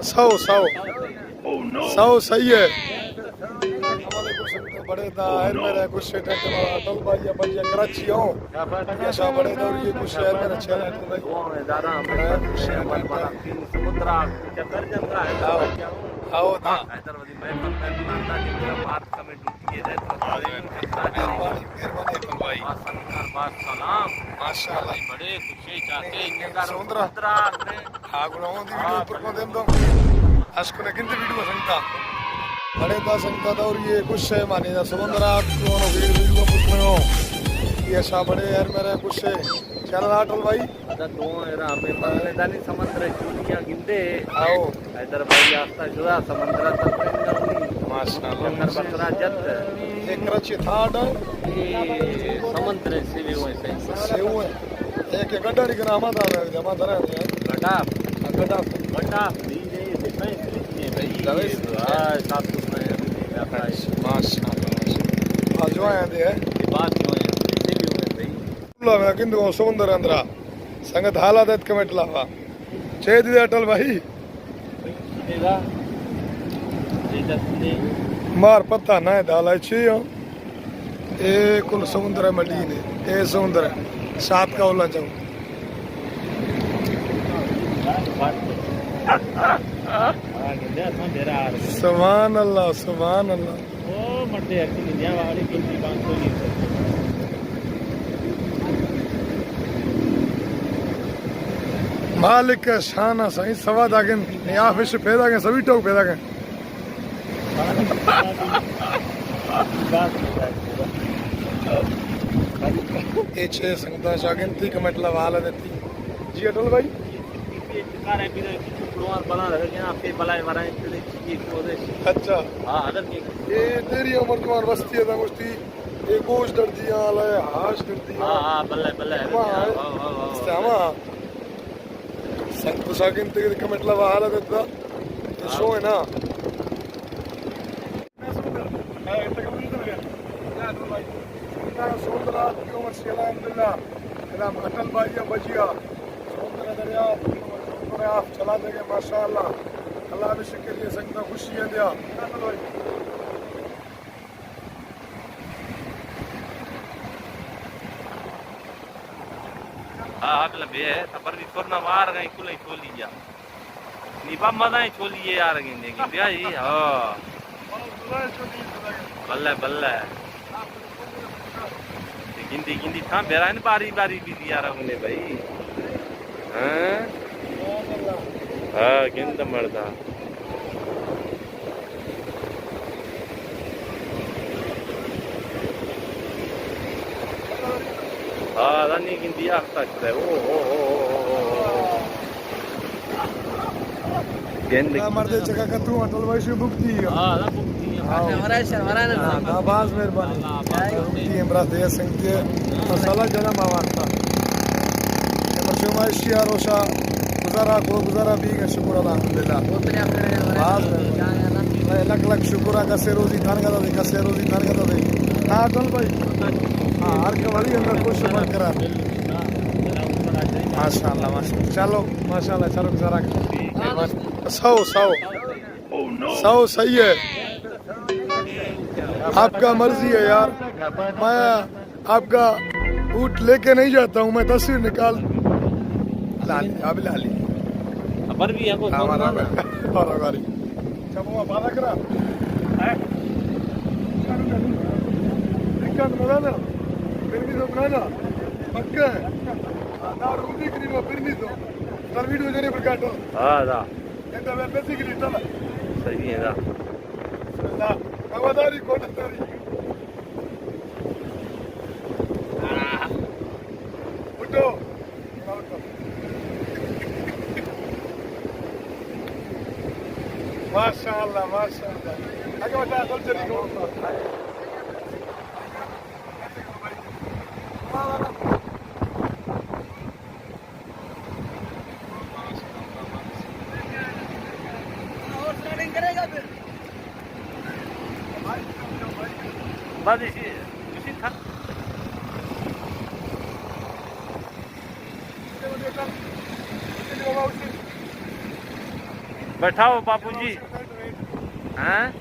سو، سو۔ سو صحیح ہے۔ بڑے دا ہر میرا کچھ ٹینٹ والا اٹل بھائی یا بھائی کراچی ہوں۔ یا شاہ بڑے دا یہ کچھ شہر میرا چھ ٹینٹ بھائی۔ آؤ، آؤ، ہاں۔ مہربانی، مہربانی اٹل بھائی۔ ماشاءاللہ۔ بڑے خوشی چاہتے ہیں۔ سمندرا۔ ہاں، گڑا ہوں دی ویڈیو پر کون دیم دو۔ اشکو نے گندی ویڈیو سنگتا۔ بڑے دا سنگتا دا اور یہ کچھ ہے مانے دا سمندر آپ کون ہو گئی ویڈیو پر کون ہو۔ یہ شاہ بڑے یار میرا کچھ ہے۔ چل رہا اٹل بھائی۔ ادا تو ہے نا، ہمیں بدلے دانی سمندر ہے، چولیاں گندے۔ آؤ۔ حیدر بھائی آستا جدا سمندر تک۔ ماشاءاللہ۔ چکر بسرا جت۔ ایک کراچی تھا ڈا۔ یہ سمندر ہے، سیوے ہوئے سے۔ سیوے ہوئے۔ ایک گڈا ری گنا ہما دار ہے، ہما دار ہے۔ گڈا۔ گڈا۔ گڈا۔ دھیرے، دھیرے، دھیرے بھائی۔ دویس۔ ہاں، صاف ستھرا ہے۔ ماشاءاللہ، ماشاءاللہ۔ آ جو آیا دے ہے۔ یہ بات جو ہے، ایسے بھی ہوئے بھائی۔ اللہ میں گندگو سمندر اندرا۔ سنگت حالات ات کمنٹ لاوا۔ چے دی اٹل بھائی؟ مار پتہ نہ ہے دالا چی ہو۔ اے کل سمندر ہے مڈی نے۔ اے سمندر ہے۔ سات کا اولا جاؤ۔ سبحان اللہ، سبحان اللہ۔ او مردے ہر چیز دنیا والی قیمتی بانک تو نہیں۔ مالک شان سائیں سوا داگن، نیا فش پیدا گئے، سبھی ٹوک پیدا گئے۔ اے چھ سنگتاں شاگن تھی کمنٹ لوا حالت دیتی۔ جی اٹل بھائی۔ کار ہے، پھر کچھ پروان بنا رہے ہیں، آپ کے بلائے ورائے، پھر ایک چیز کو دے۔ اچھا۔ ہاں، اگر کہ اے تیری عمر جوان بستی ہے، گوشتی، اے گوش دردیاں، لے ہاش دردیاں۔ ہاں، ہاں، بلے، بلے، ہاں، ہاں، ہاں، ہاں، ہاں۔ استعمال۔ سنگ تو شاگن تے کمنٹ لوا حالت دیتا۔ تو شو ہے نا۔ سمندر آف کیوں مرسی الحمدللہ۔ الحم اٹل بھائی بجیا۔ سمندر دریا، سمندر آف چلا دے گے ماشاءاللہ۔ اللہ میں شکر یہ سنگتا خوشی ہے دیا۔ ہاں، اگلا بے ہے، پر بھی کرنا وار گئی کلیں چولی جا۔ نی بم مزائیں چولی یے یار گندے گندے آئی، ہاں۔ بلے، بلے۔ گندی، گندی تھا بیرائن باری، باری بھی یار گندے بھائی۔ ہاں؟ ہاں، گند مردا۔ ہاں، رنی گندی آختا شدہ۔ او، او، او۔ گند۔ دا مردے چکا کتو اٹل ویشی بکتی۔ ہاں، دا بکتی۔ ہاں۔ ورائے شر، ورائے نہ۔ ہاں، دا باز مہربانی۔ اللہ، باز مہربانی۔ بکتی امرا دے سنگتے۔ مسئلہ جنم آوارتا۔ شما اشیا روشا گزارا کو، گزارا بیگا شکر الحمدللہ۔ باز مہربانی۔ لک لک شکر آ، کسے روزی تھان گدا دے، کسے روزی تھان گدا دے۔ ہاں، اٹل بھائی۔ ہاں، ہر کے والی اندر خوش شمار کرا۔ ماشاءاللہ، ماشاءاللہ۔ چلو، ماشاءاللہ، چلو، گزارا کر۔ سو، سو۔ سو صحیح ہے۔ آپ کا مرضی ہے یار۔ میں آپ کا بوٹ لے کے نہیں جاتا ہوں، میں تصویر نکال۔ لالی، اب لالی۔ خبر بھی ہے کو ہمارا کون؟ ہمارا گاڑی۔ چبوا پادا کرا۔ ہیں؟ کان مدانا۔ پھر بھی تو بنانا۔ پکا ہے۔ دار روٹی کری وہ پھر بھی تو۔ سر ویڈیو جنے پر کاٹو۔ ہاں، دا۔ انت میں پیسے کے لیے چلا۔ صحیح ہے دا۔ اللہ، رواداری کو تاری۔ اٹھو۔ ماشاءاللہ، ماشاءاللہ۔ اگے بتا، کلچر ہی کون؟ بعد اسی، اسی تھا۔ बैठाओ बाबूजी। हाँ?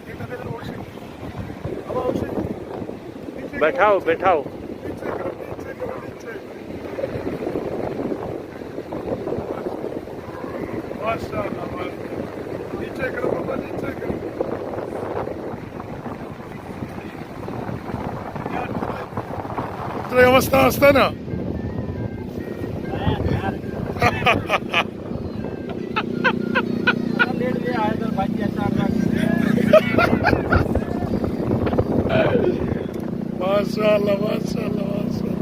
बैठाओ, बैठाओ। تئی اوستہ است نا؟ ماشاءاللہ، ماشاءاللہ، ماشاءاللہ۔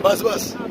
بس، بس۔